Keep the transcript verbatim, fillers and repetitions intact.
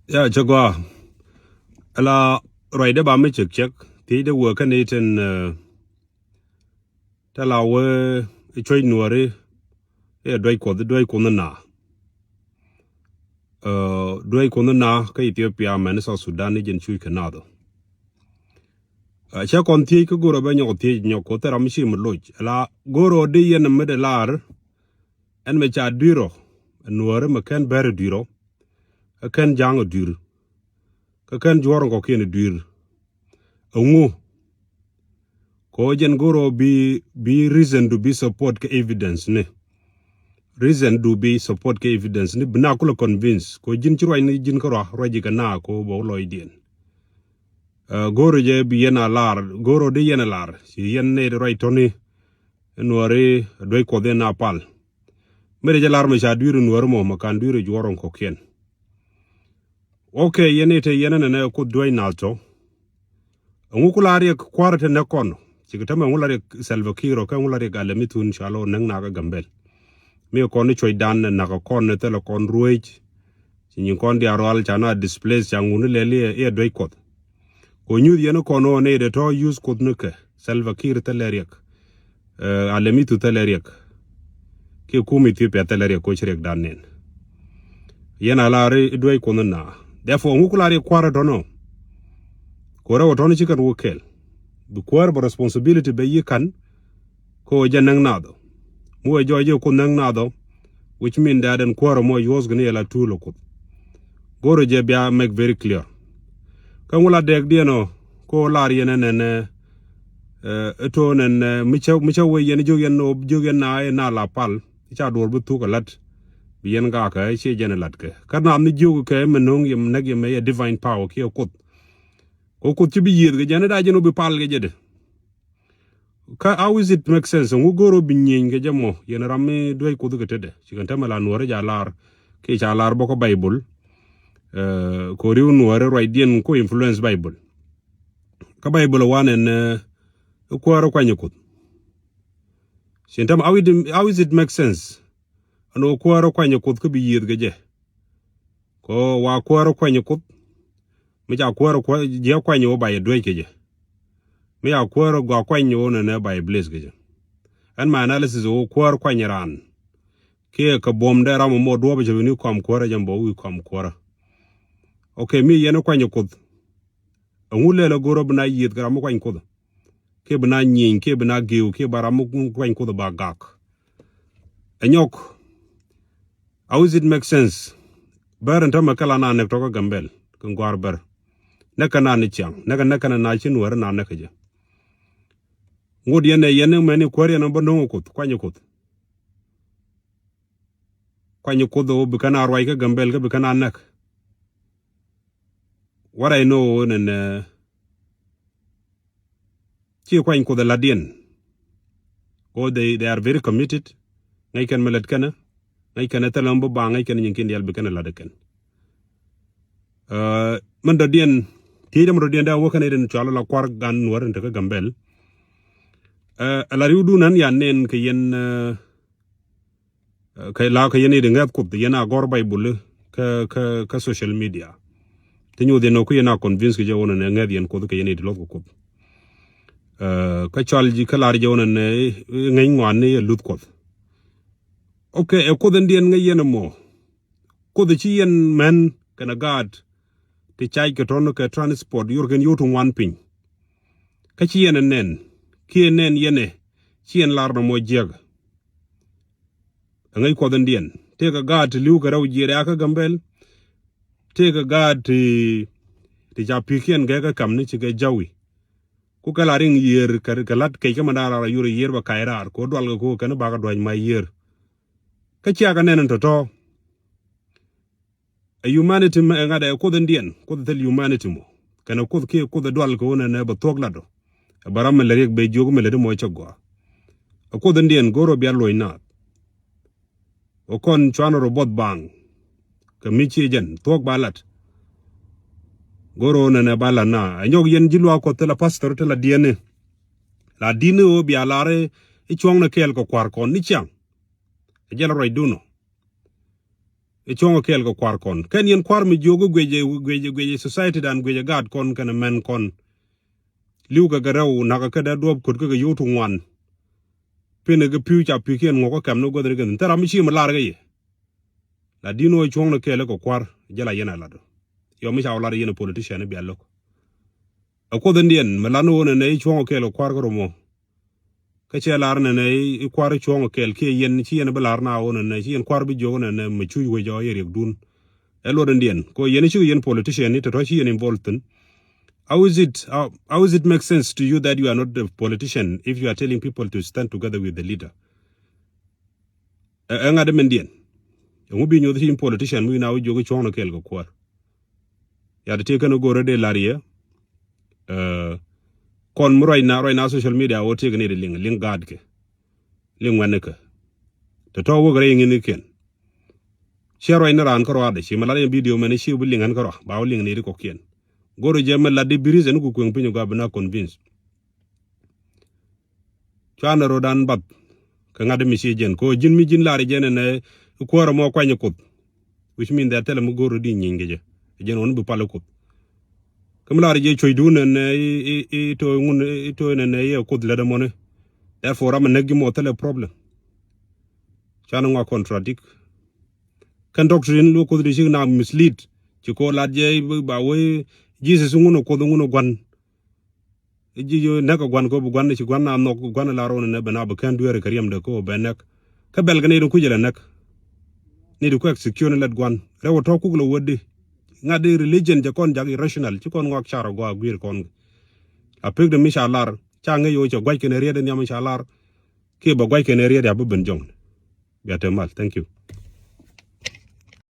Ya cɛ gɔaa. Ala ruacdɛ ba mi cek cek thiecdɛ wee kä ni tin, eh, tɛ la wee cuec nuɔri iɛ duec kuɔth, duec kuɔth ni na. Eh, duec kuɔth ni na kä Ethiopia mɛn South Sudan ni jin cuc kɛ nath ɔ. Eh, cɛ kɔn thiec kä go̱rɔ bɛ nyɔk thiec nyɔk kuɔth thɛ ram mi ci mi loc. Ala go̱rɔ di yɛn mi de lar ɛn mɛ ca dui̱r ɔ, nuɔri mɛ kɛn bɛr dui̱r ɔ, ɛ kɛn ja̱ŋ dui̱r, kä kɛn juɔr kɔkiɛn dui̱r. Ɛŋu? Kɔ jɛn go̱rɔ bi, bi reason du bi support kɛ evidence ni. Reason du bi support kɛ evidence ni bi na kulɛ convince kɔ ji̱n ci ruac ni ji̱n kä rua ruac ji̱ kɛ na kɔ bɔ lɔcdiɛn. Eh, go̱rɔ jɛ bi yɛn a lar, go̱rɔ di yɛn a lar ci yɛn ni ruac tɔni. Nuɔri duec kuɔth in a pal. Mi rɛ jɛ lar mɛ ca dui̱r nuɔri mɔ mɛ kan dui̱r juɔr kɔkiɛn. Ok, yɛn ite yɛn nɛnɛ kuoth duec nath tɔ. Ɛŋu ku la riɛk kua̱r te nɛk kɔn? Cikɛ tämɛ ɛŋu la riɛk Salva Kiir ɔ kɛ ɛŋu la riɛk Alemi Thun Cual ɔ nɛk nak ɛ Gambɛl. Mi kɔn ni cuɔcdan nak kɔn ni thilɛ kɔn ruec. Ci nyin kɔn diaal rual ca na displace ca ŋun ni lɛl iɛ duec kuɔth. Kɔ nyuth yɛn kɔn ɔ ni de tɔ use kuoth ni kɛ Salva Kiir thilɛ riɛk. Eh, Alemi Thun thilɛ riɛk. Kiɛ kum Ethiopia thilɛ riɛk kɔ ci riɛk dan nin. Yɛn a lar i̱ duec kuɔth ni na. Therefore ŋu ku la riɛk kua̱r tɔnɔ. Kɔ rɛw tɔnɔ ci kɛn wä kɛl. Bi kuäär bɛ responsibility bɛ yi kan. Kɔ jɛ nɛŋ nath ɔ. Mu ɛ jɔɔc jɛ kuoth nɛŋ nath ɔ. Which mean that ɛn kuäär mɔ yuɔth gini yɛ la tuul ɔ kuoth. Go̱rɔ jɛ bia make very clear. Kä ŋu la dɛɛk diɛn ɔ kɔ lar yɛn ɛn ɛn, eh, ɛ to̱o̱n ɛn, eh, mi cä, mi cä wee yɛn jiök yɛn ɔ jiök yɛn na ɛ na la pal. Ca duɔr bi thuk ɛ lat. Bi yɛn gakɛ ɛ ciɛ jɛn ɛ lat kɛ kä nath ni jiök kɛ mɛ no̱o̱ŋ yɛ nɛk yɛ mɛ yɛ divine power kiɛ kuoth. Kɔ kuoth ci bi yiëëth kɛ jɛn ɛ da jɛn ɔ bi pal kɛ jɛ dee. Kä how is it make sense? Ŋu go̱o̱r ɔ bi nyieny kɛ jɛ mɔ yɛn ram mi duec kuoth kɛ tetdɛ ci kɛn tämɛ la nuɔri ca lar. Kiɛ ca lar bä kä Bible. Eh, kɔ riw nuɔri ruacdiɛn ku influence Bible. Kä Bible wan ɛn, eh, kuäär kuany kuoth. Ci kɛn tämɛ how it, how is it make sense? Ɛn ɣöö kuäär kuany kuoth kä bi yiëëth kɛ jɛ. Kɔ wa kuäär kuany kuoth. Mi ca kuäär jiɛ kuany ɣöö ba yɛ duec kɛ jɛ. Mi ca kuäär gua kuany ɣöö nɛnɛ ba yɛ bless kɛ jɛ. Ɛn my analysis ɣöö kuäär kuany raan. Kiɛ kɛ buɔ̱m dee ram mɔ duɔ̱ɔ̱p cɛ bi ni kɔam kuäärä jɛ bɔ wi̱i̱ kɔam kuäärä. Ok, mi yɛn kuany kuoth. Ɛŋu lɛl ɛ go̱rä bi na yiëëth kɛ ram mi kuany kuoth. Kiɛ bi na nyieny kiɛ bi na gi̱i̱w kiɛ ba ram mi kuany kuoth ba gak. Ɛ nyɔk. How is it make sense? Bär in tämɛ kɛ la na näk tɔkä Gambɛl kɛ gua̱a̱r bär. Näk kɛ na ni ciaŋ näk kɛ näk kɛ na na ci nuäärä na näk kɛ jɛ. Ŋot yɛn ɛ yɛn ni mɛn i̱ kuäär yɛn bä no̱ŋ kuoth kuany kuoth. Kuany kuoth ɣöö bi kɛn a ruac kä Gambɛl kä bi kɛn a näk. What I know nɛn, eh, ci kuany kuoth ɛ la̱tdiɛn. Ɣöö they, they are very committed. Ŋäc kɛn mi lät kɛn ɛ ŋäc kɛn ɛ thilɛ mi bi baaŋ ŋäc kɛn nyin kiɛn diaal bi kɛn ɛ la̱t ɛ kɛn. Eh, min dɔ̱diɛn thiec däm dɔ̱diɛn dee a wä kɛn ɛ den cual la kua̱r gan nuɔ̱r in tekä Gambɛl. Eh, ɛ la riwdun ɣän yan nɛn kɛ yɛn, eh, Eh, kɛ la kɛ yɛn i̱ di ŋɛth kuoth yɛn a gɔr Baibul kä, kä, kä social media. Ti nyuuth yɛn ɔ ku yɛn a convince kɛ jɛ wä nɛ ŋɛth yɛn kuoth kɛ yɛn i̱ di luɔth kɛ kuoth. Eh, kä cual ji̱ kä lar jɛ wä nɛ ŋäc ŋuan ni yɛ luth kuoth. Ok, ɛ kuoth in diɛn ŋäc yɛn ɛmɔ. Kuoth ci yɛn mɛn kɛnɛ gaat ti cac kɛ tɔn kɛ transport yor kɛn yot ŋuan piny. Kä ci yɛn ɛ nɛn kiɛ nɛn yɛn ɛ ci yɛn lar nɔmɔ jiäk. Ɛ ŋäc kuɔth in diɛn tëëkɛ gaat ti li̱w kɛ rɛw jiɛɛr ɛ akä Gambɛl. Tëëkɛ gaat ti, ti ca pi̱kiɛn gɛɛkä kam ni ci kɛ jawi. Ku kɛ la riŋ yiër kɛ, kɛ la̱t kec kä ma da̱a̱ raar a yur a yiër bɛ kac raar kɛ ɣöö dual kɛ kɛ ɣöö kɛn bakä dua̱c ma yiër. Kä ciakä nɛn in tɔ̱tɔ̱. Ɛ humanity mɛ ɛ ŋa̱t ɛ kuoth in diɛn kuoth thil humanity mɔ. Kɛnɛ kuoth kiɛ kuoth ɛ dual kɛ ɣöö nɛnɛ bɛ thuɔ̱k lat ɔ. Ɛ bɛ ram mi lɛ riɛk ben jiök mi lɛ di mɔ cɛ gɔaa. Ɛ kuoth in diɛn go̱o̱r ɔ bia luɔ̱c naath. Ɛ kɔn cuanɛ rɔ buɔth baaŋ. Kɛ mi ci jɛn thuɔ̱k ba lat. Go̱o̱r ɔ nɛnɛ ba lat na ɛ nyɔk yɛn ji̱ luaak kuɔth thilɛ pastor thilɛ diɛni. La di̱n ɣöö bia lar i̱ cuɔ̱ŋnɛ kɛɛl kɛ kua̱r kɔn ni ciaŋ. Ɛ jɛl ruacdun ɔ. Ɛ cuɔ̱ŋ ɛ kɛɛl kɛ kua̱r kɔn. Kɛn yɛn kua̱r mi jiök i̱ guic ɛ, guic ɛ, guic ɛ society dan, guic ɛ gaat kɔn kɛnɛ mɛn kɔn. Li̱w kɛ kɛ rɛw, nakä kɛ dee duɔ̱ɔ̱p kut kɛ kɛ yio̱w ti ŋuan. Pin ɛ kɛ pi̱w ca pi̱kiɛn ŋuɔ̱k kä kɛm ni guäth ni kɛ thi̱n. Thil ram mi ci mi lar kɛ yɛ. La di̱n ɣöö cuɔ̱ŋ ni kɛɛl kɛ kua̱r, jɛ la yɛn a lat ɔ. Yɔ mi ca wä lat yɛn ɛ politician i̱ bia lo̱k. Ɛ kuoth in diɛn, mi lan ɣöö nɛnɛ i̱ cuɔ̱ŋ kɛɛl kɛ kua̱r kä romɔ. Kä cɛ lar nɛnɛ i̱, i̱ kua̱r cuɔ̱ŋ kɛɛl kiɛ yɛn, ci yɛn bi lar na ɣöö nɛnɛ, ci yɛn kua̱r bi jiök nɛnɛ, mi cuc wec ɔ yɛ riɛkdun. Ɛ luɔt in diɛn, kɛ ɣöö yɛn i̱ cikɛ yɛn politician i̱ tɔ̱tɔ̱ ci yɛn involved thi̱n. How is it, how, how is it make sense to you that you are not a politician if you are telling people to stand together with the leader? Ɛ, ɛ ŋa̱t min diɛn. Ɛŋu bi nyoth ti politician mi na wä jiök i̱ cuɔ̱ŋ ni kɛɛl kɛ kuäär. Ya ti tëë kɛn go̱o̱rä dee la̱r yɛ. Ɛ, kɔn mi ruacna, ruacna social media wä tëë kɛ ni di liŋ, liŋ gaatkɛ. Liŋ ŋuɛ̈nikɛ. Tɛ tɔ̱ wek rɛy ŋi̱nikiɛn. Ciɛ ruacni raan kä ruaadɛ, ci mi lat yɛn video mɛn ci bi liŋ ɣän kä rua, ba wä liŋ ni di kɔkiɛn. Go̱o̱rä jɛ mi lat di bi reason ku kueŋ piny gɔaa bi na convince. Cuanɛ ro̱dan bath kɛ ŋa̱t mi ci jɛn kɛ ɣöö ji̱n mi ji̱n lar jɛn ɛnɛ kuäärä mɔ kuany kuoth. Which mean that thilɛ mi go̱o̱r di nyiny kɛ jɛ. Jɛn ɣän bi pal kuoth. Kä mi lar jɛ cuɔ̱cdun ɛnɛ i̱, i̱, i̱ to̱ ŋun, i̱ to̱ ɛnɛ i̱ kuoth lät ɛmɔni. Therefore ram ɛ näk ji̱ mɔ thilɛ problem. Cuanɛ ŋɔak contradict. Kɛn doctrine lu kuoth di cik na mislead. Ci kɛ ɣöö lat jɛ ba wee Jesus ŋun ɛ kuoth ŋun ɛ gua̱n. Ji̱ ji̱ näk kɛ gua̱n kɛ bi gua̱n ci gua̱n na nhɔk gua̱n la ro̱n nɛ ben a bi kɛn dueeri kɛ riɛmdɛ kɛ wä ben näk. Kä bɛl kɛ ni di kuc ilɛ näk. Ni di kuɛk secure ni lɛt gua̱n rɛw tɔ̱ kuk lɛ wätdi. Ŋa̱t di religion jɛ kɔn jak irrational ci kɔn ŋɔak car gɔaa guiir kɔn. A pek de mi ca lar ca ŋäc yo̱ cɛ gua̱c kɛn riet in nhiam ca lar. Kiɛ bɛ gua̱c kɛn riet ya bi ben jɔŋ. Bia te mal. Thank you.